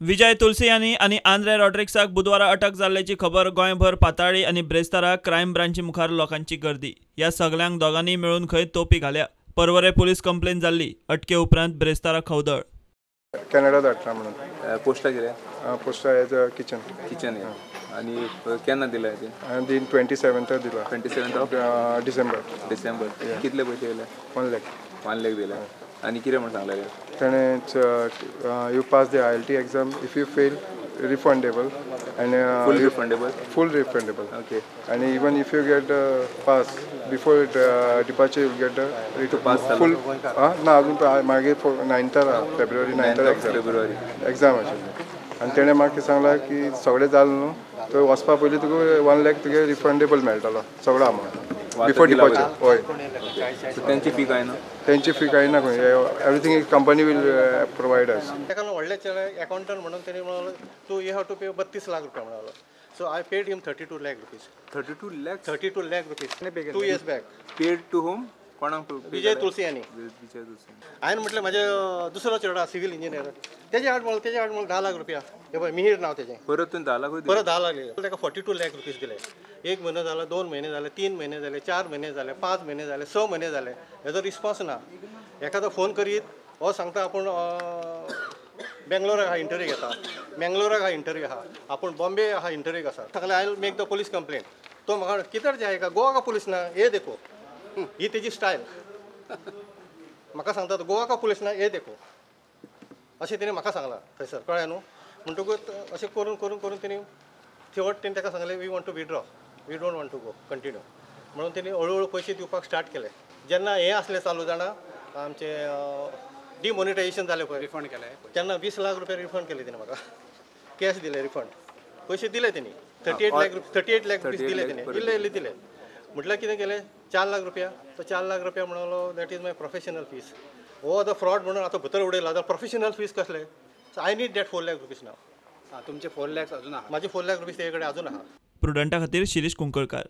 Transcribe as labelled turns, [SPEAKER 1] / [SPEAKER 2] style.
[SPEAKER 1] विजय तुलसियानी आनी आंद्रे रॉड्रिक्साक बुधवारा अटक जाल्ल्याची खबर गोंयभर पाताळ्ळी आनी ब्रेस्तारा क्रायम ब्रांची मुखार लोकांची गर्दी. ह्या सगल्यांक दोगांनी मेळून खंय तोपी घाल्या. पर्वरे पुलीस कंप्लेन जाल्ली. अटके उपरांत ब्रेस्तारा खवदळ.
[SPEAKER 2] कॅनडा धाडटा म्हणून
[SPEAKER 3] पोस्टा कितें?
[SPEAKER 2] पोस्टा एज अ किचन.
[SPEAKER 3] किचन आनी केन्ना दिला
[SPEAKER 2] तें? 27 दिला.
[SPEAKER 3] 27 ऑफ
[SPEAKER 2] डिसेंबर.
[SPEAKER 3] डिसेंबर. कितले पयशे दिले?
[SPEAKER 2] 1 लाख.
[SPEAKER 3] 1 लाख दिले. आनी कितें म्हण सांगलें
[SPEAKER 2] तेणें? You pass the IELTS exam, if you fail, refundable and
[SPEAKER 3] full refundable.
[SPEAKER 2] Full refundable.
[SPEAKER 3] Okay.
[SPEAKER 2] And even if you get pass before departure, you get
[SPEAKER 3] the pass
[SPEAKER 2] full. ना, अजून मागीर 9 फेब्रुवारी, 9
[SPEAKER 3] एक्झाम. फेब्रुवारी
[SPEAKER 2] एक्झाम आशिल्ली आनी तेणें म्हाका सांगलां की सगळें जालें न्हू, थंय वचपा पयलीं तुका 1 लाख तुगे रिफंडेबल मेळटलो सगळो अमावंट बिफोर डिपार्चर. हय.
[SPEAKER 3] तेंची फी काय ना?
[SPEAKER 2] तेंची फी काय ना खंय. Everything company will provide us.
[SPEAKER 4] ताका व्हडले चेडे अकाउंटंट म्हणून तेणी म्हणलो, तूं you have to pay 32 lakh रुपया म्हणलो. So I paid him 32 lakh rupees.
[SPEAKER 3] 32 lakh?
[SPEAKER 4] 32 lakh rupees 2 years back.
[SPEAKER 3] Paid to whom? कोणाक?
[SPEAKER 4] विजय तुलसियानी.
[SPEAKER 3] विजय तुलसियानी.
[SPEAKER 4] हांवें म्हटलें म्हाजे दुसरो चेडो सिवील इंजिनियर, तेजे आड म्हणलो, तेजे आड म्हणलो 10 लाख रुपया. हे पळय मिहीर नांव तेजें.
[SPEAKER 3] परत तुवें 10 लाख?
[SPEAKER 4] परत 10 लाख दिले ताका. 42 लाख रुपीज दिले. 1 म्हयनो जालो, 2 म्हयने जाले, 3 म्हयने जाले, 4 म्हयने जाले, 5 म्हयने जाले, 6 म्हयने जाले, हेजो रिस्पॉन्स ना. एखादो फोन करीत हो सांगता आपूण बेंगलोराक आहा, इंटरव्यू घेता, मेंगलोराक आहा, इंटरव्यू आहा, आपूण बॉम्बे आहा, इंटरव्यूक आसा. सांगलें I will make the police complaint. तो म्हाका कितें जाय का, गोवा का पुलीस ना हे देखो. ही तेजी स्टायल. म्हाका सांगता गोवा का पुलीस ना हे देखो, अशें तेणें म्हाका सांगलां थंयसर, कळ्ळें न्हू. म्हणटकूच अशें करून करून करून तेणी शेवट तेणी ताका सांगलें we want to withdraw, we don't want to go continue म्हणून तेणी हळू हळू पयशे दिवपाक स्टार्ट केले. जेन्ना हें आसलें चालू जाणा आमचें डिमोनिटायजेशन जालें पळय,
[SPEAKER 5] रिफंड केलें
[SPEAKER 4] तेन्ना 20 लाख रुपया रिफंड केले तेणी म्हाका. कॅश दिले रिफंड, पयशे दिले तेणी. 38 लाख रुपया, 38 लाख रुपीज दिले तेणी, इल्ले इल्ले दिले. म्हटल्यार कितें केलें, 4 लाख रुपया, तो 4 लाख रुपया म्हणलो that is my professional fees. हो आतां फ्रॉड म्हणून आतां भितर उडयला, आतां प्रोफेशनल फीस कसले? So I need that 4 lakh rupees नाव.
[SPEAKER 5] तुमचे 4 लॅक्स अजून आहा?
[SPEAKER 4] म्हाजे 4 लाख रुपीज तेजे कडेन अजून आहा.
[SPEAKER 1] प्रुडंटा खातीर शिरीष कुंकळकार.